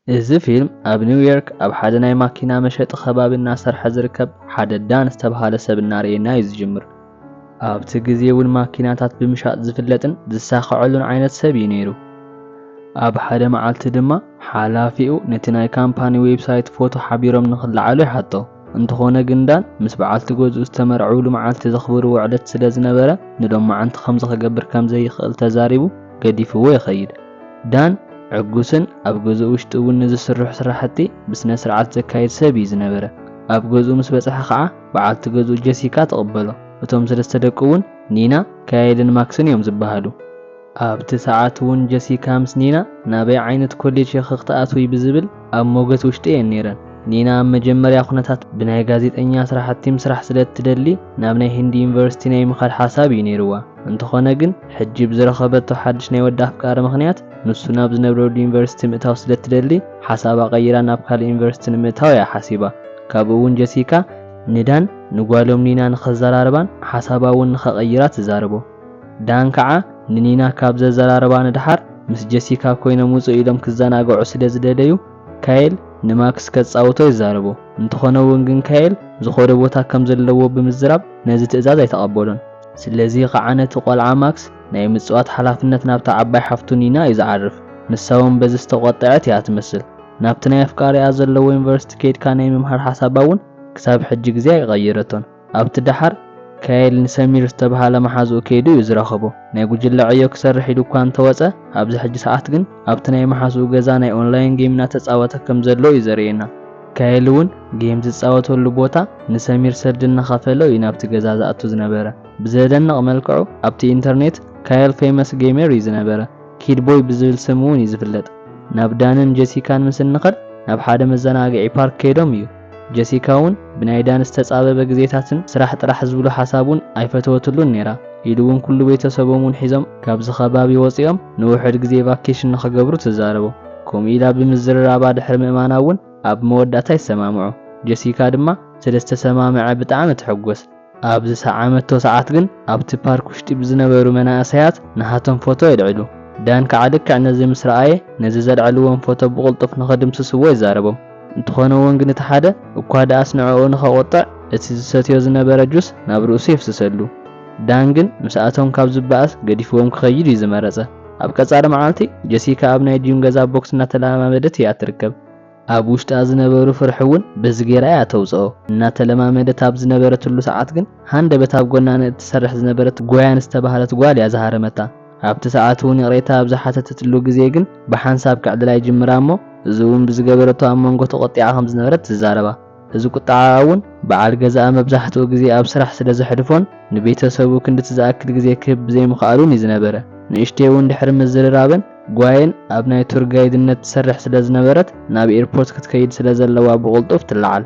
እዚ ፊልም ኣብ ኒውዮርክ ኣብ ሓደ ናይ ማኪና መሸጢ ከባቢ እናሰርሐ ዝርከብ ሓደ ዳን ዝተባህለ ሰብ እናርእየና እዩ ዝጅምር። ኣብቲ ግዜ እውን ማኪናታት ብምሻጥ ዝፍለጥን ዝሳኸዐሉን ዓይነት ሰብ እዩ ነይሩ። ኣብ ሓደ መዓልቲ ድማ ሓላፊኡ ነቲ ናይ ካምፓኒ ዌብሳይት ፎቶ ሓቢሮም ንኽለዓሉ ይሓቶ። እንተኾነ ግን ዳን ምስ በዓልቲ ገዝኡ ዝተመርዕውሉ መዓልቲ ዘኽብርዎ ዕለት ስለ ዝነበረ ንሎማዓንቲ ከምዚ ክገብር ከም ዘይኽእል ተዛሪቡ ገዲፍዎ ይኸይድ። ዳን ዕጉስን ኣብ ገዝኡ ውሽጢ እውን ንዝስርሑ ስራሕቲ ብስነ ስርዓት ዘካይድ ሰብ እዩ ዝነበረ። ኣብ ገዝኡ ምስ በጽሐ ኸዓ በዓልቲ ገዝኡ ጀሲካ ትቕበሎ። እቶም ሰለስተ ደቁ እውን ኒና፣ ካየልን ማክስን እዮም ዝበሃሉ። ኣብቲ ሰዓት እውን ጀሲካ ምስ ኒና ናበይ ዓይነት ኮሌጅ ኢኺ ክትኣትዊ ብዝብል ኣብ ሞገት ውሽጢ እየን ነይረን። ኒና ኣብ መጀመርያ ኩነታት ብናይ ጋዜጠኛ ስራሕቲ ምስራሕ ስለ እትደሊ ናብ ናይ ህንዲ ዩኒቨርሲቲ ናይ ምኻድ ሓሳብ እዩ ነይርዋ። እንተኾነ ግን ሕጂ ብዝረኸበቶ ሓድሽ ናይ ወዲ ኣፍቃሪ ምኽንያት ንሱ ናብ ዝነብረሉ ዩኒቨርሲቲ ምእታው ስለ እትደሊ ሓሳባ ቀይራ ናብ ካልእ ዩኒቨርሲቲ ንምእታው እያ ሓሲባ። ካብኡ እውን ጀሲካ ንዳን ንጓሎም ኒና ንኸዘራርባን ሓሳባ እውን ንኸቐይራ ትዛረቦ። ዳን ከዓ ንኒና ካብ ዘዘራርባ ንድሓር ምስ ጀሲካ ኮይኖም ውፅእ ኢሎም ክዘናግዑ ስለ ዝደለዩ ካየል ንማክስ ከጻውቶ ይዛረቦ። እንተኾነ እውን ግን ካየል ዝኸዶ ቦታ ከም ዘለዎ ብምዝራብ ነዚ ትእዛዝ ኣይተቐበሎን። ስለዚ ከዓ ነቲ ቆልዓ ማክስ ናይ ምጽዋት ሓላፍነት ናብታ ዓባይ ሓፍቱ ኒና እዩ ዝዓርፍ። ንሳ እውን በዚ ዝተቖጠዐት እያ ትመስል። ናብቲ ናይ ኣፍቃሪኣ ዘለዎ ዩኒቨርሲቲ ከይድካ ናይ ምምሃር ሓሳባ እውን ክሳብ ሕጂ ግዜ ኣይቀየረቶን። ኣብቲ ደሓር ካየል ንሰሚር ዝተባህለ መሓዝኡ ከይዱ እዩ ዝረኸቦ። ናይ ጉጅለ ዕዮ ክሰርሕ ኢሉ እኳ እንተወጸ ኣብዚ ሕጂ ሰዓት ግን ኣብቲ ናይ መሓዝኡ ገዛ ናይ ኦንላይን ጌም እናተጻወተ ከም ዘሎ እዩ ዘርእየና። ካየል እውን ጌም ዝጻወተሉ ቦታ ንሰሚር ሰልዲ እናኸፈሎ እዩ ናብቲ ገዛ ዝኣቱ ዝነበረ። ብዘደንቕ መልክዑ ኣብቲ ኢንተርኔት ካየል ፌመስ ጌመር እዩ ዝነበረ። ኪድቦይ ብዝብል ስም እውን እዩ ዝፍለጥ። ናብ ዳንን ጀሲካን ምስ እንኸድ ናብ ሓደ መዘናግዒ ፓርክ ከይዶም እዩ። ጀሲካ እውን ብናይ ዳን ዝተጻበበ ግዜታትን ስራሕ ጥራሕ ዝብሉ ሓሳብ እውን ኣይፈተወትሉን ነይራ። ኢሉ እውን ኩሉ ቤተሰቦም እውን ሒዞም ካብዚ ከባቢ ወፂኦም ንውሑድ ግዜ ቫኬሽን ንኽገብሩ ትዛረቦ። ከምኡ ኢላ ብምዝርራባ ድሕሪ ምእማና እውን ኣብ መወዳእታ ይሰማምዑ። ጀሲካ ድማ ስለ ዝተሰማምዐ ብጣዕሚ ትሕጎስ። ኣብ ዝሰዓመቶ ሰዓት ግን ኣብቲ ፓርክ ውሽጢ ብዝነበሩ መናእሰያት ናሃቶም ፎቶ የልዕሉ። ዳን ከዓ ልክዕ ነዚ ምስ ረኣየ ነዚ ዘልዐልዎም ፎቶ ብቕልጡፍ ንኸድምስስዎ ይዛረቦም። እንተኾነ እውን ግን እቲ ሓደ እኳ ደኣስ ንዕኡ ንኸቑጥዕ እቲ ዝሰትዮ ዝነበረ ጁስ ናብ ርእሱ የፍስሰሉ። ዳን ግን ምስኣቶም ካብ ዝበኣስ ገዲፍዎም ክኸይድ እዩ ዝመረጸ። ኣብ ቀጻሊ መዓልቲ ጀሲካ ኣብ ናይ ጂም ገዛ ቦክስ እናተለማመደት እያ ትርከብ። ኣብ ውሽጣ ዝነበሩ ፍርሒ እውን በዚ ገይራ እያ ተውፅኦ። እናተለማመደት ኣብ ዝነበረትሉ ሰዓት ግን ሃንደበት ኣብ ጎና ንእትሰርሕ ዝነበረት ጎያን ዝተባህለት ጓል እያ ዝሃረመታ። ኣብቲ ሰዓት እውን ይቕሬታ ኣብ ዝሓተተትሉ ግዜ ግን ብሓንሳብ ክዕልላ ይጅምራ እሞ እዚ እውን ብዝገበረቶ ኣብ መንጎ ተቖጢዓ ከም ዝነበረት ትዛረባ። እዚ ቁጥዓኣ እውን በዓል ገዛኣ መብዛሕትኡ ግዜ ኣብ ስራሕ ስለ ዘሕልፎን ንቤተሰቡ ክንድቲ ዝኣክል ግዜ ክህብ ብዘይምኽኣሉን እዩ ዝነበረ። ንእሽተይ እውን ድሕሪ ምዝርራበን ጓየን ኣብ ናይ ቱር ጋይድነት ትሰርሕ ስለ ዝነበረት ናብ ኤርፖርት ክትከይድ ስለ ዘለዋ ብቕልጡፍ ትለዓል።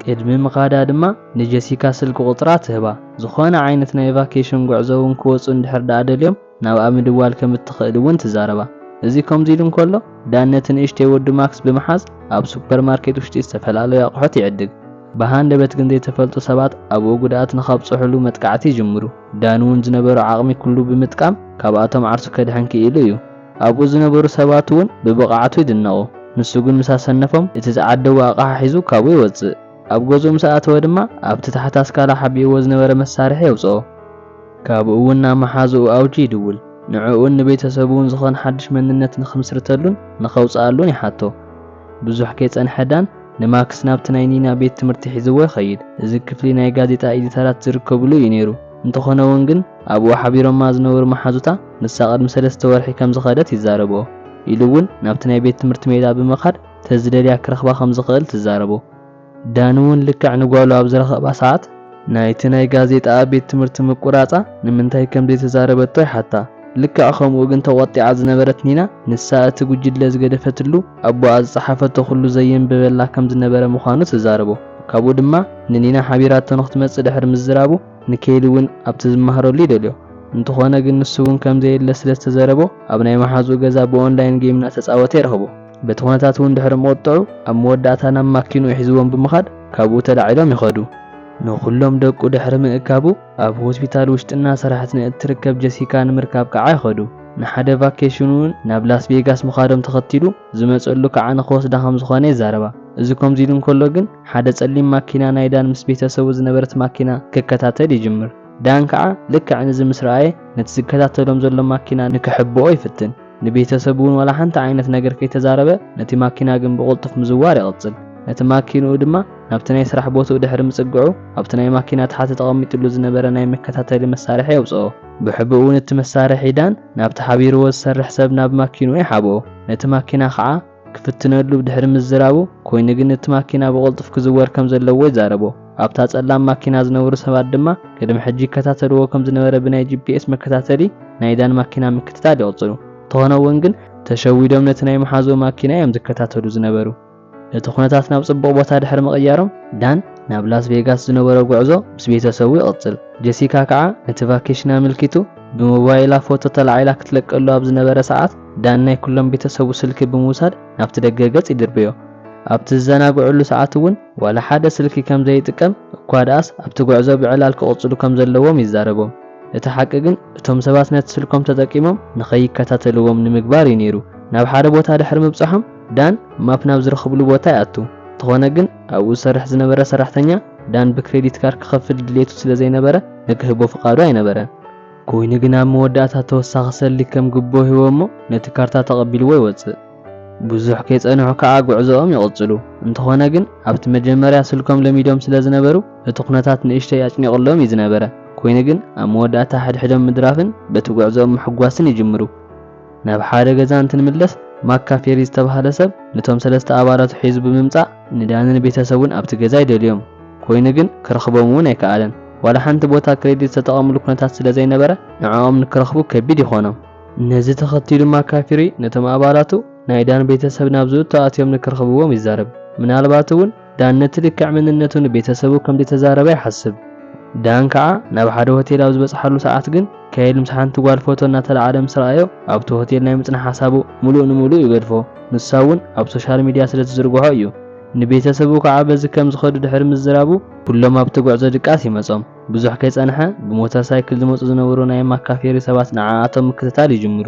ቅድሚ ምኻዳ ድማ ንጀሲካ ስልኪ ቁፅራ ትህባ። ዝኾነ ዓይነት ናይ ቫኬሽን ጉዕዞ እውን ክወፁ እንድሕር ደኣ ደልዮም ናብኣ ምድዋል ከም እትኽእል እውን ትዛረባ። እዚ ከምዚ ኢሉ እንከሎ ዳን ነቲ ንእሽተይ ወዱ ማክስ ብምሓዝ ኣብ ሱፐርማርኬት ውሽጢ ዝተፈላለዩ ኣቑሑት ይዕድግ። ብሃንደበት ግን ዘይተፈልጡ ሰባት ኣብኡ ጉድኣት ንኸብፅሑሉ መጥቃዕቲ ይጅምሩ። ዳን እውን ዝነበሮ ዓቕሚ ኩሉ ብምጥቃም ካብኣቶም ዓርሱ ከድሕን ክኢሉ እዩ። ኣብኡ ዝነበሩ ሰባት እውን ብብቕዓቱ ይድነቑ። ንሱ ግን ምስ ኣሰነፎም እቲ ዝዓደዎ ኣቕሓ ሒዙ ካብኡ ይወፅእ። ኣብ ገዝኡ ምስ ኣተወ ድማ ኣብቲ ታሕቲ ኣስካላ ሓቢእዎ ዝነበረ መሳርሒ የውፅኦ። ካብኡ እውን ናብ መሓዝኡ ኣውጂ ይድውል። ንዕኡን ንቤተሰቡን ዝኾን ሓድሽ መንነት ንኽምስርተሉን ንኸውፅኣሉን ይሓቶ። ብዙሕ ከይጸንሐ ዳን ንማክስ ናብቲ ናይ ኒና ቤት ትምህርቲ ሒዝዎ ይኸይድ። እዚ ክፍሊ ናይ ጋዜጣ ኤዲተራት ዝርከብሉ እዩ ነይሩ። እንተኾነ እውን ግን ኣብኡ ሓቢሮማ ዝነበሩ መሓዙታ ንሳ ቅድሚ ሰለስተ ወርሒ ከም ዝኸደት ይዛረብኦ። ኢሉ እውን ናብቲ ናይ ቤት ትምህርቲ ሜዳ ብምኻድ ተዝደልያ ክረኽባ ከም ዝኽእል ትዛረቦ። ዳን እውን ልክዕ ንጓሉ ኣብ ዝረኸባ ሰዓት ናይቲ ናይ ጋዜጣ ቤት ትምህርቲ ምቁራጻ ንምንታይ ከም ዘይተዛረበቶ ይሓታ። ልክዕ ከምኡ ግን ተቖጢዓ ዝነበረት ኒና ንሳ እቲ ጉጅለ ዝገደፈትሉ ኣቦኣ ዝጸሓፈቶ ኩሉ ዘየንበበላ ከም ዝነበረ ምዃኑ ትዛረቦ። ካብኡ ድማ ንኒና ሓቢራቶ ንክትመጽእ ድሕሪ ምዝራቡ ንኬሊ እውን ኣብቲ ዝመሃረሉ ይደልዮ። እንተኾነ ግን ንሱ እውን ከም ዘየለ ስለ ዝተዘረቦ ኣብ ናይ መሓዝኡ ገዛ ብኦንላይን ጌም እናተጻወተ ይረኽቦ። በቲ ኩነታት እውን ድሕሪ ምቕጥዑ ኣብ መወዳእታ ናብ ማኪንኡ ሒዝዎም ብምኻድ ካብኡ ተላዒሎም ይኸዱ። ንኹሎም ደቁ ድሕሪ ምእካቡ ኣብ ሆስፒታል ውሽጢ እናሰራሕት ንእትርከብ ጀሲካ ንምርካብ ከዓ ይኸዱ። ንሓደ ቫኬሽን እውን ናብ ላስ ቬጋስ ምኻዶም ተኸቲሉ ዝመጸሉ ከዓ ንኽወስዳ ከም ዝኾነ ይዛረባ። እዚ ከምዚ ኢሉ እንከሎ ግን ሓደ ጸሊም ማኪና ናይ ዳን ምስ ቤተሰቡ ዝነበረት ማኪና ክከታተል ይጅምር። ዳን ከዓ ልክዕ ነዚ ምስ ረኣየ ነቲ ዝከታተሎም ዘሎ ማኪና ንክሕብኦ ይፍትን። ንቤተሰቡ እውን ዋላ ሓንቲ ዓይነት ነገር ከይተዛረበ ነቲ ማኪና ግን ብቕልጡፍ ምዝዋር ይቕጽል። ነቲ ማኪንኡ ድማ ናብቲ ናይ ስራሕ ቦትኡ ድሕሪ ምጽግዑ ኣብቲ ናይ ማኪና ታሕቲ ተቐሚጥሉ ዝነበረ ናይ መከታተሊ መሳርሒ የውጽኦ። ብሕብኡ እውን እቲ መሳርሒ ዳን ናብቲ ሓቢርዎ ዝሰርሕ ሰብ ናብ ማኪንኡ ይሓብኦ። ነቲ ማኪና ከዓ ክፍትነሉ ድሕሪ ምዝራቡ፣ ኮይኑ ግን እቲ ማኪና ብቕልጡፍ ክዝወር ከም ዘለዎ ይዛረቦ። ኣብታ ጸላም ማኪና ዝነበሩ ሰባት ድማ ቅድሚ ሕጂ ይከታተልዎ ከም ዝነበረ ብናይ ጂ ፒ ኤስ መከታተሊ ናይ ዳን ማኪና ምክትታል ይቕጽሉ። እንተኾነ እውን ግን ተሸዊዶም ነቲ ናይ መሓዝኡ ማኪና እዮም ዝከታተሉ ዝነበሩ። እቲ ኩነታት ናብ ጽቡቕ ቦታ ድሕሪ ምቕያሮም ዳን ናብ ላስ ቬጋስ ዝነበሮ ጉዕዞ ምስ ቤተሰቡ ይቕጽል። ጀሲካ ከዓ ነቲ ቫኬሽን ኣመልኪቱ ብሞባይላ ፎቶ ተላዒላ ክትለቀሉ ኣብ ዝነበረ ሰዓት ዳን ናይ ኩሎም ቤተሰቡ ስልኪ ብምውሳድ ናብቲ ደገ ገጽ ይድርብዮ። ኣብቲ ዝዘናግዕሉ ሰዓት እውን ዋላ ሓደ ስልኪ ከም ዘይጥቀም እኳ ደኣስ ኣብቲ ጉዕዞ ብዕላል ክቕጽሉ ከም ዘለዎም ይዛረቦም። እቲ ሓቂ ግን እቶም ሰባት ነቲ ስልኮም ተጠቂሞም ንኸይከታተልዎም ንምግባር እዩ ነይሩ። ናብ ሓደ ቦታ ድሕሪ ምብጻሖም ዳን ማፕ ናብ ዝረኽብሉ ቦታ ይኣቱ። እንተኾነ ግን ኣብኡ ዝሰርሕ ዝነበረ ሰራሕተኛ ዳን ብክሬዲት ካርድ ክኸፍል ድሌቱ ስለ ዘይነበረ ንክህቦ ፍቓዱ ኣይነበረን። ኮይኑ ግን ኣብ መወዳእታ ተወሳኺ ሰልዲ ከም ግቦ ይህቦ እሞ ነቲ ካርታ ተቐቢልዎ ይወጽእ። ብዙሕ ከይጸንሑ ከኣ ጉዕዞኦም ይቕጽሉ። እንተኾነ ግን ኣብቲ መጀመርያ ስልኮም ለሚዶም ስለ ዝነበሩ እቲ ኩነታት ንእሽተይ ኣጭኒቕሎም እዩ ዝነበረ። ኮይኑ ግን ኣብ መወዳእታ ሕድሕዶም ምድራፍን በቲ ጉዕዞኦም ምሕጓስን ይጅምሩ። ናብ ሓደ ገዛ እንትንምለስ ማካፌሪ ዝተባህለ ሰብ ነቶም ሰለስተ ኣባላቱ ሒዙ ብምምጻእ ንዳንን ቤተሰቡን ኣብቲ ገዛ ይደልዮም። ኮይኑ ግን ክረኽቦም እውን ኣይከኣለን። ዋላ ሓንቲ ቦታ ክሬዲት ዝተጠቐምሉ ኩነታት ስለ ዘይነበረ ንዕኦም ንክረኽቡ ከቢድ ይኾኖም። ነዚ ተኸቲሉ ማካፊሪ ነቶም ኣባላቱ ናይ ዳን ቤተሰብ ናብ ዝእቶ ኣትዮም ንክረኽብዎም ይዛረብ። ምናልባት እውን ዳን ነቲ ልክዕ መንነቱ ንቤተሰቡ ከም ዝተዛረበ ይሓስብ። ዳን ከዓ ናብ ሓደ ሆቴል ኣብ ዝበጽሓሉ ሰዓት ግን ካይል ምስ ሓንቲ ጓል ፎቶ እናተላዓለ ምስ ረኣዮ ኣብቲ ሆቴል ናይ ምጽናሕ ሓሳቡ ሙሉእ ንሙሉእ ይገድፎ። ንሳ እውን ኣብ ሶሻል ሚድያ ስለ ትዝርግሖ እዩ። ንቤተሰቡ ከዓ በዚ ከም ዝኸዱ ድሕሪ ምዝራቡ ኩሎም ኣብቲ ጉዕዞ ድቃስ ይመጾም። ብዙሕ ከይጸንሐ ብሞተር ሳይክል ዝመጹ ዝነበሩ ናይ ማካፌሪ ሰባት ንዓኣቶም ምክትታል ይጅምሩ።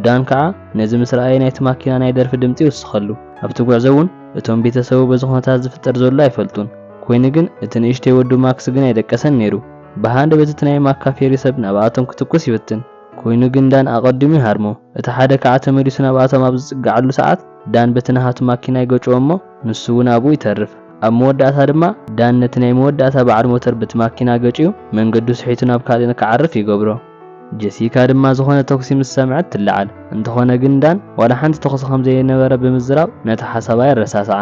ዳን ከዓ ነዚ ምስ ረኣየ ናይቲ ማኪና ናይ ደርፊ ድምጺ ይውስኸሉ። ኣብቲ ጉዕዞ እውን እቶም ቤተሰቡ በዚ ኩነታት ዝፍጠር ዘሎ ኣይፈልጡን። ኮይኑ ግን እቲ ንእሽተይ ወዱ ማክስ ግን ኣይደቀሰን ነይሩ። ብሃንደበት እቲ ናይ ማካፌሪ ሰብ ናብኣቶም ክትኩስ ይፍትን። ኮይኑ ግን ዳን ኣቐዲሙ ይሃርሞ። እቲ ሓደ ከዓ ተመሊሱ ናብኣቶም ኣብ ዝጽግዓሉ ሰዓት ዳን በቲ ናሃቱ ማኪና ይገጭዎ እሞ ንሱ እውን ኣብኡ ይተርፍ። ኣብ መወዳእታ ድማ ዳን ነቲ ናይ መወዳእታ በዓል ሞተር በቲ ማኪና ገጭዩ መንገዱ ስሒቱ ናብ ካልእ ንክዓርፍ ይገብሮ። ጀሲካ ድማ ዝኾነ ተኩሲ ምስ ሰምዐት ትለዓል። እንተኾነ ግን ዳን ዋላ ሓንቲ ተኹሲ ከም ዘይነበረ ብምዝራብ ነቲ ሓሳባ የረሳስዓ።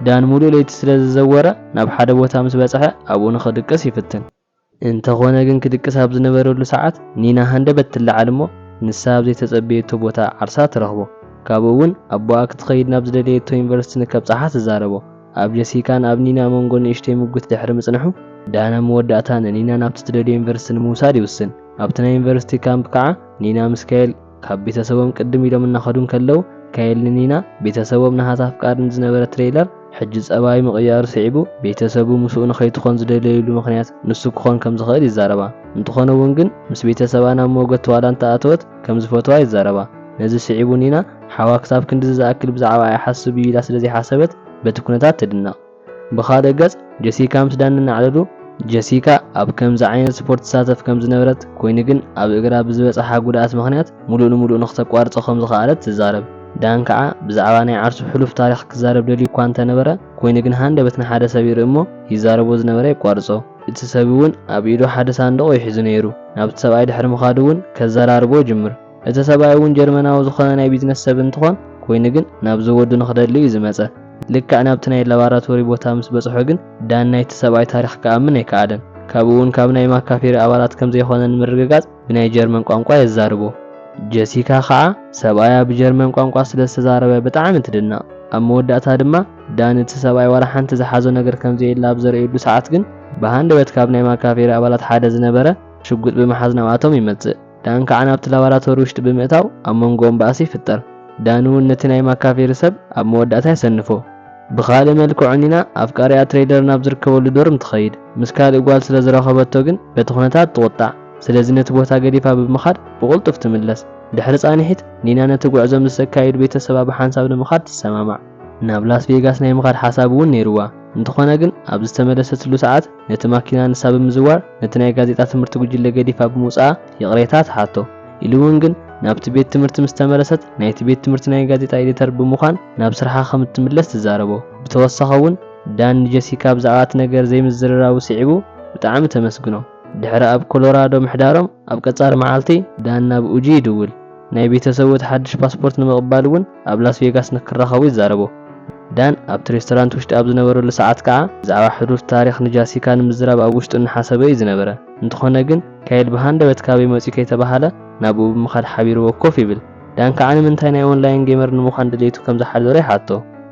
ዳን ሙሉእ ለይቲ ስለ ዝዘወረ ናብ ሓደ ቦታ ምስ በጽሐ ኣብኡ ንኽድቅስ ይፍትን። እንተኾነ ግን ክድቅስ ኣብ ዝነበረሉ ሰዓት ኒና ሃንደበት ትለዓል እሞ ንሳ ኣብ ዘይተጸበየቶ ቦታ ዓርሳ ትረኽቦ። ካብኡ እውን ኣቦኣ ክትኸይድ ናብ ዝደለየቶ ዩኒቨርሲቲ ንከብጽሓ ትዛረቦ። ኣብ ጀሲካን ኣብ ኒና መንጎ ንእሽተይ ምጉት ድሕሪ ምጽንሑ ዳን ኣብ መወዳእታ ንኒና ናብቲ ትደልዮ ዩኒቨርሲቲ ንምውሳድ ይውስን። ኣብቲ ናይ ዩኒቨርሲቲ ካምፕ ከዓ ኒና ምስ ካይል ካብ ቤተሰቦም ቅድም ኢሎም እናኸዱ እንከለዉ ካይል ንኒና ቤተሰቦም ናሃታ ኣፍቃሪ ንዝነበረ ትሬይለር ሕጂ ጸባዩ ምቕያሩ ስዒቡ ቤተሰቡ ምስኡ ንኸይትኾን ዝደለዩሉ ምኽንያት ንሱ ክኾን ከም ዝኽእል ይዛረባ። እንተኾነ እውን ግን ምስ ቤተሰባ ናብ ሞገት ዋላ እንተኣተወት ከም ዝፈትዋ ይዛረባ። ነዚ ስዒቡ ኒና ሓዋ ክሳብ ክንድዚ ዝኣክል ብዛዕባ ይሓስብ እዩ ኢላ ስለ ዘይሓሰበት በቲ ኩነታት ትድነቕ። ብኻልእ ገጽ ጀሲካ ምስ ዳን እናዕለሉ ጀሲካ ኣብ ከምዚ ዓይነት ስፖርት ትሳተፍ ከም ዝነበረት ኮይኑ ግን ኣብ እግራ ብዝበጽሓ ጉድኣት ምኽንያት ሙሉእ ንሙሉእ ንክተቋርጾ ከም ዝኸኣለት ትዛረብ። ዳን ከዓ ብዛዕባ ናይ ዓርሱ ሕሉፍ ታሪኽ ክዛረብ ደልዩ እኳ እንተነበረ ኮይኑ ግን ሃንደበት ንሓደ ሰብ ይርኢ እሞ ይዛረቦ ዝነበረ የቋርጾ። እቲ ሰብ እውን ኣብ ኢዱ ሓደ ሳንዱቕ እዩ ሒዙ ነይሩ። ናብቲ ሰብኣይ ድሕሪ ምኻዱ እውን ከዘራርቦ ይጅምር። እቲ ሰብኣይ እውን ጀርመናዊ ዝኾነ ናይ ቢዝነስ ሰብ እንትኾን ኮይኑ ግን ናብዚ ወዱ ንኽደሊ እዩ ዝመጸ። ልክዕ ናብቲ ናይ ላባራቶሪ ቦታ ምስ በጽሖ ግን ዳን ናይቲ ሰብኣይ ታሪኽ ክኣምን ኣይከኣለን። ካብኡ እውን ካብ ናይ ማካፌሪ ኣባላት ከም ዘይኮነ ንምርግጋጽ ብናይ ጀርመን ቋንቋ የዛርቦ። ጀሲካ ከዓ ሰብኣያ ብጀርመን ቋንቋ ስለ ዝተዛረበ ብጣዕሚ ትድነቕ። ኣብ መወዳእታ ድማ ዳን እቲ ሰብኣይ ዋላ ሓንቲ ዝሓዞ ነገር ከም ዘየለ ኣብ ዘርእየሉ ሰዓት ግን ብሃንደበት ካብ ናይ ማካፌሪ ኣባላት ሓደ ዝነበረ ሽጉጥ ብምሓዝ ናብኣቶም ይመጽእ። ዳን ከዓ ናብቲ ላባራቶሪ ውሽጢ ብምእታው ኣብ መንጎኦም ባእሲ ይፍጠር። ዳን እውን ነቲ ናይ ማካፌሪ ሰብ ኣብ መወዳእታ የሰንፎ። ብኻልእ መልክዑ ኒና ኣፍቃሪኣ ትሬይለር ናብ ዝርከበሉ ዶርም ትኸይድ። ምስ ካልእ ጓል ስለ ዝረኸበቶ ግን በቲ ኩነታት ትቑጣዕ። ስለዚ ነቲ ቦታ ገዲፋ ብምኻድ ብቕልጡፍ ትምለስ። ድሕሪ ጻንሒት ኒና ነቲ ጉዕዞ ምስ ዘካየዱ ቤተሰባ ብሓንሳብ ንምኻድ ትሰማማዕ። ናብ ላስ ቬጋስ ናይ ምኻድ ሓሳብ እውን ነይርዋ። እንተኾነ ግን ኣብ ዝተመለሰትሉ ሰዓት ነቲ ማኪና ንሳ ብምዝዋር ነቲ ናይ ጋዜጣ ትምህርቲ ጉጅለ ገዲፋ ብምውጻኣ ይቕሬታ ትሓቶ። ኢሉ እውን ግን ናብቲ ቤት ትምህርቲ ምስ ተመለሰት ናይቲ ቤት ትምህርቲ ናይ ጋዜጣ ኤዲተር ብምዃን ናብ ስርሓ ከም እትምለስ ትዛረቦ። ብተወሳኺ እውን ዳን ንጀሲካ ብዛዕባ እቲ ነገር ዘይምዝርራቡ ስዒቡ ብጣዕሚ ተመስግኖ። ድሕሪ ኣብ ኮሎራዶ ምሕዳሮም ኣብ ቀጻሊ መዓልቲ ዳን ናብ ኡጂ ይድውል። ናይ ቤተሰቡ እቲ ሓድሽ ፓስፖርት ንምቕባል እውን ኣብ ላስ ቬጋስ ንክራኸቡ ይዛረቦ። ዳን ኣብቲ ሬስቶራንት ውሽጢ ኣብ ዝነበረሉ ሰዓት ከዓ ብዛዕባ ሕሉፍ ታሪኽ ንጃሲካ ንምዝራብ ኣብ ውሽጡ እናሓሰበ እዩ ዝነበረ። እንተኾነ ግን ካይል ብሃንደበት ካበይ መፂኡ ከይተባሃለ ናብኡ ብምኻድ ሓቢርዎ ኮፍ ይብል። ዳን ከዓ ንምንታይ ናይ ኦንላይን ጌመር ንምዃን ድሌቱ ከም ዝሓደሮ ይሓቶ።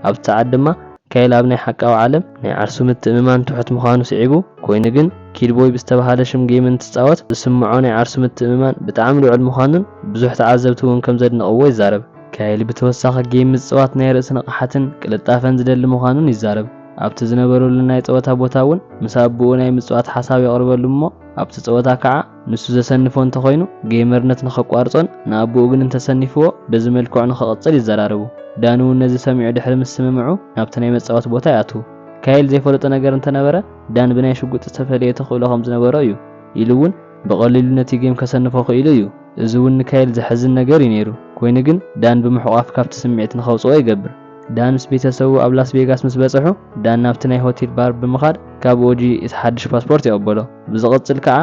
ኣብቲ ሰዓት ድማ ካይል ኣብ ናይ ሓቃዊ ዓለም ናይ ዓርሱ ምትእምማን ትሑት ምዃኑ ስዒቡ፣ ኮይኑ ግን ኪድቦይ ብዝተባሃለ ሽም ጌም እንትጻወት ዝስምዖ ናይ ዓርሱ ምትእምማን ብጣዕሚ ልዑል ምዃኑን ብዙሕ ተዓዘብቲ እውን ከም ዘድንቕዎ ይዛረብ። ካይል ብተወሳኺ ጌም ምጽዋት ናይ ርእሲ ንቕሓትን ቅልጣፈን ዝደሊ ምዃኑን ይዛረብ። ኣብቲ ዝነበረሉ ናይ ጸወታ ቦታ እውን ምስ ኣቦኡ ናይ ምጽዋት ሓሳብ የቕርበሉ እሞ ኣብቲ ጸወታ ከዓ ንሱ ዘሰንፎ እንተኾይኑ ጌመርነት ንኸቋርጾን ንኣቦኡ ግን እንተሰኒፍዎ በዚ መልክዑ ንኸቕጽል ይዘራረቡ። ዳን እውን ነዚ ሰሚዑ ድሕሪ ምስምምዑ ናብቲ ናይ መጻወቲ ቦታ ይኣትዉ። ካይል ዘይፈለጦ ነገር እንተነበረ ዳን ብናይ ሽጉጥ ዝተፈለየ ተኽእሎ ከም ዝነበሮ እዩ ኢሉ እውን ብቐሊሉ ነቲ ጌም ከሰንፎ ክኢሉ እዩ። እዚ እውን ንካይል ዘሕዝን ነገር እዩ ነይሩ። ኮይኑ ግን ዳን ብምሕቋፍ ካብቲ ስምዒት ንኸውጽኦ ይገብር። ዳን ምስ ቤተሰቡ ኣብ ላስ ቬጋስ ምስ በጽሑ ዳን ናብቲ ናይ ሆቴል ባር ብምኻድ ካብ ኦጂ እቲ ሓድሽ ፓስፖርት ይቕበሎ። ብዝቕጽል ከዓ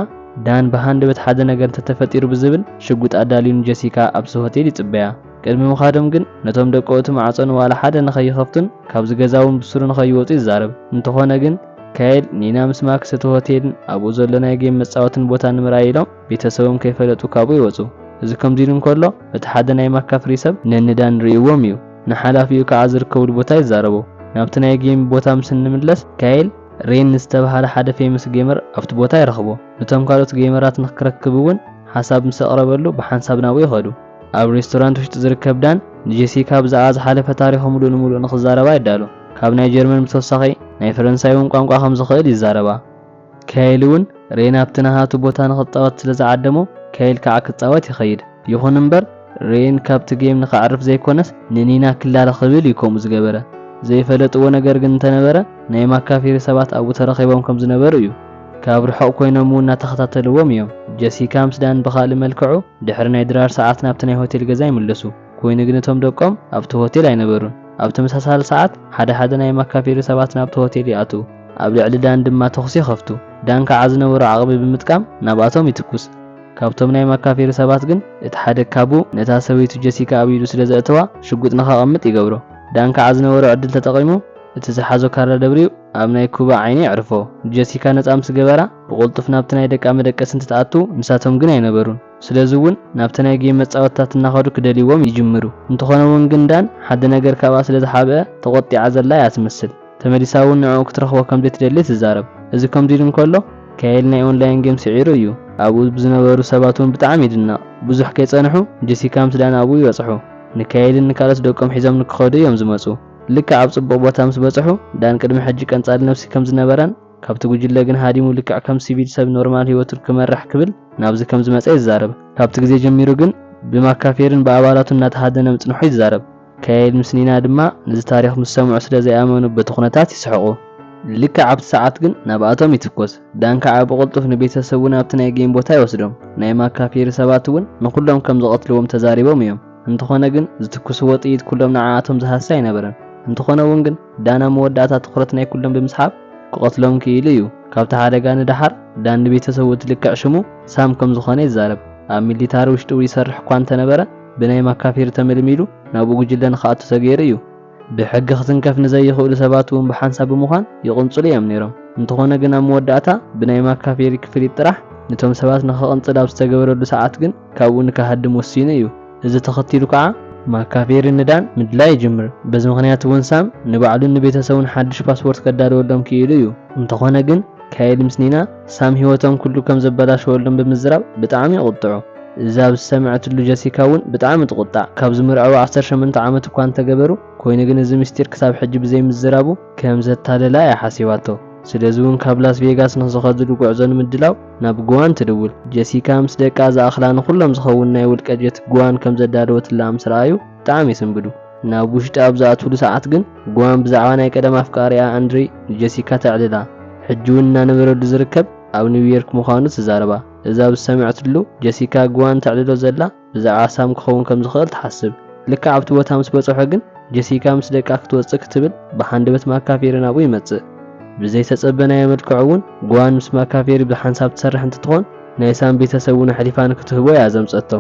ዳን ብሃንደበት ሓደ ነገር እንተተፈጢሩ ብዝብል ሽጉጥ ኣዳልዩ ንጀሲካ ኣብዚ ሆቴል ይጽበያ። ቅድሚ ምኻዶም ግን ነቶም ደቆ እቲ ማዕጾ ንዋላ ሓደ ንኸይኸፍቱን ካብዚ ገዛ እውን ብስሩ ንኸይወጹ ይዛረብ። እንተኾነ ግን ካይል ኒና ምስ ማክስ እቲ ሆቴልን ኣብኡ ዘሎ ናይ ጌም መጻወትን ቦታ ንምርኣይ ኢሎም ቤተሰቦም ከይፈለጡ ካብኡ ይወጹ። እዚ ከምዚ ኢሉ እንከሎ እቲ ሓደ ናይ ማካፍሪ ሰብ ነንዳን ርእይዎም እዩ። ንሓላፊኡ ከዓ ዝርከብሉ ቦታ ይዛረቦ። ናብቲ ናይ ጌም ቦታ ምስ እንምለስ ካይል ሬን ዝተባህለ ሓደ ፌመስ ጌመር ኣብቲ ቦታ ይረኽቦ። ነቶም ካልኦት ጌመራት ንክረክብ እውን ሓሳብ ምስ ኣቕረበሉ ብሓንሳብ ናብኡ ይኸዱ። ኣብ ሬስቶራንት ውሽጢ ዝርከብ ዳን ንጄሲካ ብዛዕባ ዝሓለፈ ታሪኹ ምሉእ ንምሉእ ንኽዛረባ ይዳሎ። ካብ ናይ ጀርመን ብተወሳኺ ናይ ፈረንሳይ እውን ቋንቋ ከም ዝኽእል ይዛረባ። ካይል እውን ሬን ኣብቲ ናሃቱ ቦታ ንኽጻወት ስለ ዝዓደሞ ካይል ከዓ ክጻወት ይኸይድ። ይኹን እምበር ሬን ካብቲ ጌም ንኽዓርፍ ዘይኮነስ ንኒና ክላለ ክብል እዩ ከምኡ ዝገበረ። ዘይፈለጥዎ ነገር ግን እንተነበረ ናይ ማካፊሪ ሰባት ኣብኡ ተረኺቦም ከም ዝነበሩ እዩ። ካብ ርሑቕ ኮይኖም እውን እናተኸታተልዎም እዮም። ጀሲካ ምስ ዳን ብኻልእ መልክዑ ድሕሪ ናይ ድራር ሰዓት ናብቲ ናይ ሆቴል ገዛ ይምለሱ። ኮይኑ ግን እቶም ደቆም ኣብቲ ሆቴል ኣይነበሩን። ኣብ ተመሳሳሊ ሰዓት ሓደ ሓደ ናይ ማካፊሪ ሰባት ናብቲ ሆቴል ይኣትዉ። ኣብ ልዕሊ ዳን ድማ ተኹሲ ይኸፍቱ። ዳን ከዓ ዝነበሮ ዓቕሚ ብምጥቃም ናብኣቶም ይትኩስ። ካብቶም ናይ ማካፊሪ ሰባት ግን እቲ ሓደ ካቡ ነታ ሰበይቱ ጀሲካ ኣብ ኢዱ ስለ ዘእተዋ ሽጉጥ ንኸቐምጥ ይገብሮ። ዳን ከዓ ዝነበሮ ዕድል ተጠቒሙ እቲ ዝሓዞ ካራ ደብሪዩ ኣብ ናይ ኩባ ዓይኒ የዕርፎ። ጀሲካ ነጻ ምስ ገበራ ብቕልጡፍ ናብቲ ናይ ደቃ መደቀሲ እንትትኣቱ ንሳቶም ግን ኣይነበሩን። ስለዚ እውን ናብቲ ናይ ጌም መጻወትታት እናኸዱ ክደልይዎም ይጅምሩ። እንተኾነ እውን ግን ዳን ሓደ ነገር ካብኣ ስለ ዝሓብአ ተቖጢዓ ዘላ እያ ትመስል። ተመሊሳ እውን ንዕኡ ክትረኽቦ ከም ዘይትደሊ ትዛረብ። እዚ ከምዚ ኢሉ እንከሎ ካይል ናይ ኦንላይን ጌም ስዒሩ እዩ። ኣብኡ ብዝነበሩ ሰባት እውን ብጣዕሚ ይድነቕ። ብዙሕ ከይጸንሑ ጀሲካ ምስ ዳን ኣብኡ ይበጽሑ። ንካይልን ንካልኦት ደቆም ሒዞም ንክኸዱ እዮም ዝመጹ። ልክዕ ኣብ ጽቡቕ ቦታ ምስ በጽሑ ዳን ቅድሚ ሕጂ ቀንጻሊ ነብሲ ከም ዝነበረን ካብቲ ጉጅለ ግን ሃዲሙ ልክዕ ከም ሲቪል ሰብ ኖርማል ህይወቱ ክመርሕ ክብል ናብዚ ከም ዝመጸ ይዛረብ። ካብቲ ግዜ ጀሚሩ ግን ብማካፌርን ብኣባላቱ እናተሃደነ ምጽንሑ ይዛረብ። ካይል ምስ ኒና ድማ ነዚ ታሪኽ ምስ ሰምዑ ስለ ዘይኣመኑ በቲ ኩነታት ይስሕቑ። ልክዕ ኣብቲ ሰዓት ግን ናብኣቶም ይትኮስ። ዳን ከዓ ብቕልጡፍ ንቤተሰቡ ናብቲ ናይ ጌም ቦታ ይወስዶም። ናይ ማካፌሪ ሰባት እውን ንኹሎም ከም ዝቐትልዎም ተዛሪቦም እዮም። እንተኾነ ግን ዝትኩስዎ ጥይት ኩሎም ንዓኣቶም ዝሃሲ ኣይነበረን። እንተኾነ እውን ግን ዳን ኣብ መወዳእታ ትኹረት ናይ ኩሎም ብምስሓብ ክቐትሎም ክኢሉ እዩ። ካብቲ ሓደጋ ንደሓር ዳን ንቤተሰቡ እቲ ልክዕ ሽሙ ሳም ከም ዝኾነ ይዛረብ። ኣብ ሚሊታሪ ውሽጢ እውን ይሰርሕ እኳ እንተነበረ ብናይ ማካፌሪ ተመልሚሉ ናብኡ ጉጅለ ንኽኣቱ ተገይሩ እዩ። ብሕጊ ክትንከፍ ንዘይኽእሉ ሰባት እውን ብሓንሳብ ብምዃን ይቕንጽሉ እዮም ነይሮም። እንተኾነ ግን ኣብ መወዳእታ ብናይ ማካፌሪ ክፍሊት ጥራሕ ነቶም ሰባት ንኽቕንጽል ኣብ ዝተገበረሉ ሰዓት ግን ካብኡ ንክሃድም ወሲኑ እዩ። እዚ ተኸቲሉ ከዓ ማካፌሪ ንዳን ምድላይ ይጅምር። በዚ ምኽንያት እውን ሳም ንባዕሉን ንቤተሰቡን ሓድሽ ፓስፖርት ከዳልወሎም ክኢሉ እዩ። እንተኾነ ግን ካይል ምስ ኒና ሳም ህይወቶም ኩሉ ከም ዘበላሸወሎም ብምዝራብ ብጣዕሚ ይቕጥዑ። እዛ ዝሰምዐትሉ ጀሲካ እውን ብጣዕሚ ትቑጣዕ። ካብ ዝምርዐው ዓሰርተ ሸሞንተ ዓመት እኳ እንተገበሩ፣ ኮይኑ ግን እዚ ምስጢር ክሳብ ሕጂ ብዘይምዝራቡ ከም ዘታለላ እያ ሓሲባቶ። ስለዚ እውን ካብ ላስ ቬጋስ ንዝኸድሉ ጉዕዞ ንምድላው ናብ ጉዋን ትድውል። ጀሲካ ምስ ደቃ ዝኣኽላ ንኹሎም ዝኸውን ናይ ውልቀ ጀት ጉዋን ከም ዘዳለወትላ ምስ ረኣዩ ብጣዕሚ ይስንብዱ። ናብ ውሽጢ ኣብ ዝኣትውሉ ሰዓት ግን ጉዋን ብዛዕባ ናይ ቀደም ኣፍቃሪኣ ኣንድሪ ንጀሲካ ተዕልላ። ሕጂ እውን እናነበረሉ ዝርከብ ኣብ ኒውዮርክ ምዃኑ ትዛረባ። እዛ ብዝሰምዐትሉ ጀሲካ ጉዋን ተዕልሎ ዘላ ብዛዕባ ሳም ክኸውን ከም ዝኽእል ትሓስብ። ልክዕ ኣብቲ ቦታ ምስ በጽሖ ግን ጀሲካ ምስ ደቃ ክትወጽእ ክትብል ብሃንደበት ማካፌሪ ናብኡ ይመጽእ። ብዘይተጸበናዮ መልክዑ እውን ጉዋን ምስ ማካፌሪ ብሓንሳብ ትሰርሕ እንትትኾን ናይ ሳም ቤተሰብ እውን ኣሕሊፋ ንክትህቦ እያ ዘምጸቶ።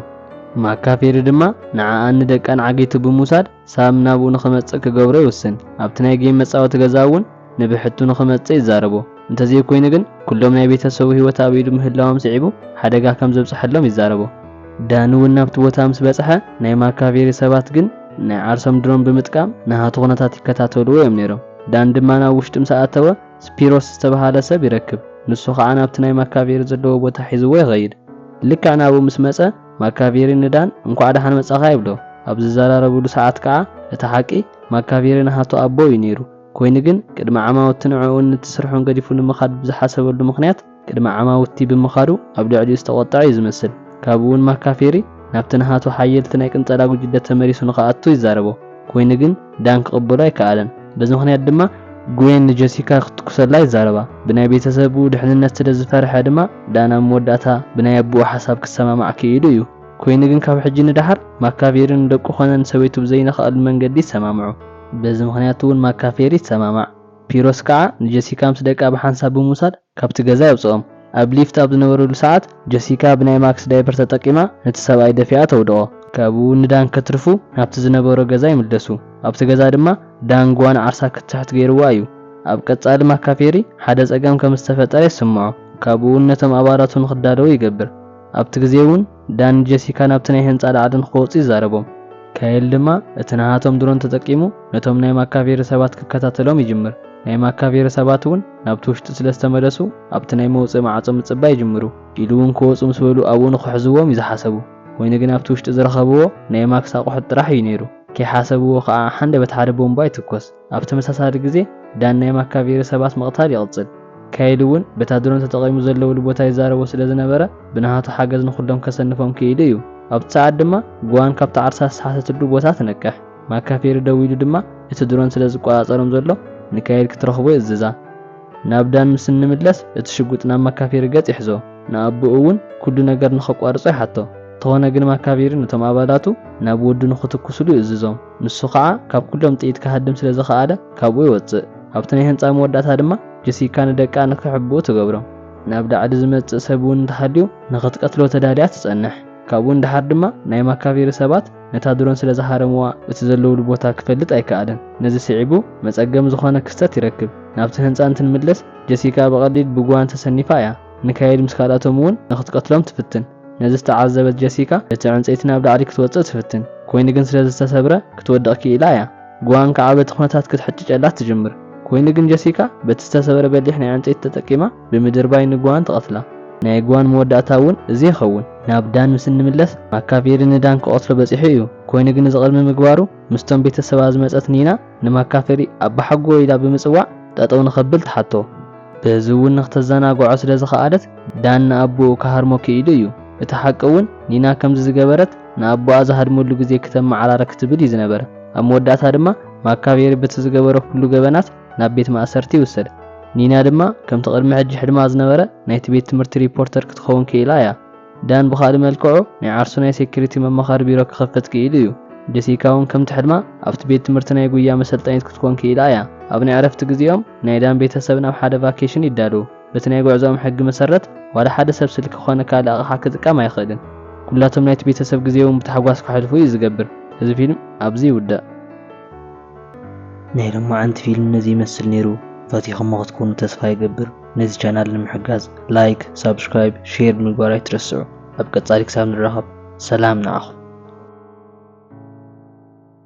ማካፌሪ ድማ ንዓኣን ንደቃን ዓጊቱ ብምውሳድ ሳም ናብኡ ንኽመጽእ ክገብሮ ይውስን። ኣብቲ ናይ ጌም መጻወቲ ገዛ እውን ንብሕቱ ንኽመጽእ ይዛረቦ። እንተዘይኮይኑ ግን ኩሎም ናይ ቤተሰቡ ህይወት ኣብ ኢዱ ምህላዎም ስዒቡ ሓደጋ ከም ዘብጽሐሎም ይዛረቦ። ዳን እውን ናብቲ ቦታ ምስ በጽሐ ናይ ማካቬሪ ሰባት ግን ናይ ዓርሶም ድሮን ብምጥቃም ናሃቱ ኩነታት ይከታተልዎ እዮም ነይሮም። ዳን ድማ ናብ ውሽጢ ምስ ኣተወ ስፒሮስ ዝተባሃለ ሰብ ይረክብ። ንሱ ኸዓ ናብቲ ናይ ማካቬሪ ዘለዎ ቦታ ሒዝዎ ይኸይድ። ልክዕ ናብኡ ምስ መጸ ማካቬሪ ንዳን እንኳዕ ደሓን መጻኻ ይብሎ። ኣብ ዝዘራረብሉ ሰዓት ከኣ እቲ ሓቂ ማካቬሪ ናሃቱ ኣቦ እዩ ነይሩ። ኮይኑ ግን ቅድሚ ዓማውቲ ንዕኡን ነቲ ስርሑን ገዲፉ ንምኻድ ብዝሓሰበሉ ምኽንያት ቅድሚ ዓማውቲ ብምኻዱ ኣብ ልዕሊኡ ዝተቖጥዐ እዩ ዝመስል። ካብኡ እውን ማካፌሪ ናብቲ ናሃቱ ሓየልቲ ናይ ቅንጸላ ጉጅለ ተመሊሱ ንኽኣቱ ይዛረቦ። ኮይኑ ግን ዳን ክቕበሎ ኣይከኣለን። በዚ ምኽንያት ድማ ጉዌን ንጀሲካ ክትኩሰላ ይዛረባ። ብናይ ቤተሰቡ ድሕንነት ስለ ዝፈርሐ ድማ ዳን ኣብ መወዳእታ ብናይ ኣቦኡ ሓሳብ ክሰማማዕ ክኢሉ እዩ። ኮይኑ ግን ካብ ሕጂ ንደሓር ማካቬሪ ንደቁ ኾነ ንሰበይቱ ብዘይነኽኣሉ መንገዲ ይሰማምዑ። በዚ ምኽንያት እውን ማካፌሪ ይሰማማዕ። ፒሮስ ከዓ ንጀሲካ ምስ ደቃ ብሓንሳብ ብምውሳድ ካብቲ ገዛ የውፅኦም። ኣብ ሊፍት ኣብ ዝነበረሉ ሰዓት ጀሲካ ብናይ ማክስ ዳይፐር ተጠቂማ ነቲ ሰብኣይ ደፊኣ ተውድቖ። ካብኡ ንዳን ከትርፉ ናብቲ ዝነበሮ ገዛ ይምለሱ። ኣብቲ ገዛ ድማ ዳን ጓን ዓርሳ ክትሕት ገይርዋ እዩ። ኣብ ቀጻሊ ማካፌሪ ሓደ ጸገም ከም ዝተፈጠረ ይስምዖ። ካብኡ እውን ነቶም ኣባላቱ ንኽዳለዉ ይገብር። ኣብቲ ግዜ እውን ዳን ንጀሲካ ናብቲ ናይ ህንጻ ላዕሊ ንኽወጹ ይዛረቦም። ካይል ድማ እቲ ናሃቶም ድሮን ተጠቂሙ ነቶም ናይ ማካቬሪ ሰባት ክከታተሎም ይጅምር። ናይ ማካቬሪ ሰባት እውን ናብቲ ውሽጢ ስለ ዝተመለሱ ኣብቲ ናይ መውጽኢ ማዕጾ ምጽባይ ይጅምሩ። ኢሉ እውን ክወጹ ምስ በሉ ኣብኡ ንኽሕዝዎም እዩ ዝሓሰቡ። ኮይኑ ግን ኣብቲ ውሽጢ ዝረኸብዎ ናይ ማክስ ኣቑሑት ጥራሕ እዩ ነይሩ። ከይሓሰብዎ ከኣ ሓንደበት ሓደ ቦምባ ይትኮስ። ኣብ ተመሳሳሊ ግዜ ዳን ናይ ማካቬሪ ሰባት ምቕታል ይቕጽል። ካይል እውን በታ ድሮን ተጠቒሙ ዘለውሉ ቦታ ይዛረቦ ስለ ዝነበረ ብናሃቱ ሓገዝ ንኹሎም ከሰንፎም ክኢሉ እዩ። ኣብቲ ሰዓት ድማ ጓን ካብቲ ዓርሳ ዝተሓተትሉ ቦታ ትነቅሕ። ማካፌሪ ደው ኢሉ ድማ እቲ ድሮን ስለ ዝቆጻጸሮም ዘሎ ንካይል ክትረኽቦ ይእዝዛ። ናብ ዳን ምስ እንምለስ እቲ ሽጉጥ ናብ ማካፌሪ ገጽ ይሕዞ። ንኣቦኡ እውን ኩሉ ነገር ንኸቋርጾ ይሓቶ። እንተኾነ ግን ማካፌሪ ነቶም ኣባላቱ ናብ ወዱ ንኽትኩስሉ ይእዝዞም። ንሱ ኸዓ ካብ ኩሎም ጥይት ክሃድም ስለ ዝኸኣለ ካብኡ ይወጽእ። ኣብቲ ናይ ህንጻ መወዳእታ ድማ ጀሲካ ንደቃ ንኽሕብኡ ትገብሮም። ናብ ላዕሊ ዝመጽእ ሰብ እውን እንተሃልዩ ንኽትቀትሎ ተዳልያ ትጸንሕ። ካብኡ ንደሓር ድማ ናይ ማካፌሪ ሰባት ነታ ድሮን ስለ ዝሃረምዋ እቲ ዘለውሉ ቦታ ክፈልጥ ኣይከኣለን። ነዚ ስዒቡ መጸገሚ ዝኾነ ክስተት ይረክብ። ናብቲ ህንጻ እንትንምለስ ጀሲካ ብቐሊል ብጓን ተሰኒፋ እያ። ንካይል ምስ ካልኣቶም እውን ንኽትቀትሎም ትፍትን። ነዚ ዝተዓዘበት ጀሲካ እቲ ዕንጸይቲ ናብ ላዕሊ ክትወጽእ ትፍትን። ኮይኑ ግን ስለ ዝተሰብረ ክትወድቕ ክኢላ እያ። ጓን ከዓ በቲ ኩነታት ክትሕጭጨላ ትጅምር። ኮይኑ ግን ጀሲካ በቲ ዝተሰብረ በሊሕ ናይ ዕንጸይቲ ተጠቂማ ብምድርባይ ንጓን ትቐትላ። ናይ ጓን መወዳእታ እውን እዚ ይኸውን። ናብ ዳን ምስ እንምለስ ማካፌሪ ንዳን ክቐትሎ በጺሑ እዩ። ኮይኑ ግን እዚ ቅድሚ ምግባሩ ምስቶም ቤተሰባ ዝመጸት ኒና ንማካፌሪ ኣባሓጎ ኢላ ብምጽዋዕ ጠጠው ንኸብል ትሓቶ። በዚ እውን ንክተዘናግዖ ስለ ዝኸኣለት ዳን ንኣቦኡ ክሃርሞ ክኢሉ እዩ። እቲ ሓቂ እውን ኒና ከምዚ ዝገበረት ንኣቦኣ ዝሃድመሉ ግዜ ክተመዓራረ ክትብል እዩ ዝነበረ። ኣብ መወዳእታ ድማ ማካቬሪ በቲ ዝገበሮ ኩሉ ገበናት ናብ ቤት ማእሰርቲ ይውሰድ። ኒና ድማ ከምቲ ቅድሚ ሕጂ ሕልማ ዝነበረ ናይቲ ቤት ትምህርቲ ሪፖርተር ክትኸውን ክኢላ እያ። ዳን ብኻልእ መልክዑ ናይ ዓርሱ ናይ ሴኩሪቲ መማኸሪ ቢሮ ክኸፍት ክኢሉ እዩ። ጀሲካ እውን ከምቲ ሕልማ ኣብቲ ቤት ትምህርቲ ናይ ጉያ መሰልጠኒት ክትኮን ክኢላ እያ። ኣብ ናይ ዕረፍቲ ግዜኦም ናይ ዳን ቤተሰብ ናብ ሓደ ቫኬሽን ይዳለዉ። በቲ ናይ ጉዕዞኦም ሕጊ መሰረት ዋላ ሓደ ሰብ ስልኪ ኮነ ካልእ ኣቕሓ ክጥቀም ኣይኽእልን። ኩላቶም ናይቲ ቤተሰብ ግዜኦም ብታሕጓስ ከሕልፉ እዩ ዝገብር። እዚ ፊልም ኣብዚ ይውዳእ። ናይ ሎማዓንቲ ፊልም ነዚ ይመስል ነይሩ። ፈቲኹሞ ክትኮኑ ተስፋ ይገብር። ነዚ ቻናል ንምሕጋዝ ላይክ፣ ሳብስክራይብ፣ ሼር ምግባር ኣይትረስዑ። ኣብ ቀጻሊ ክሳብ ንራኸብ ሰላም ንዓኹም።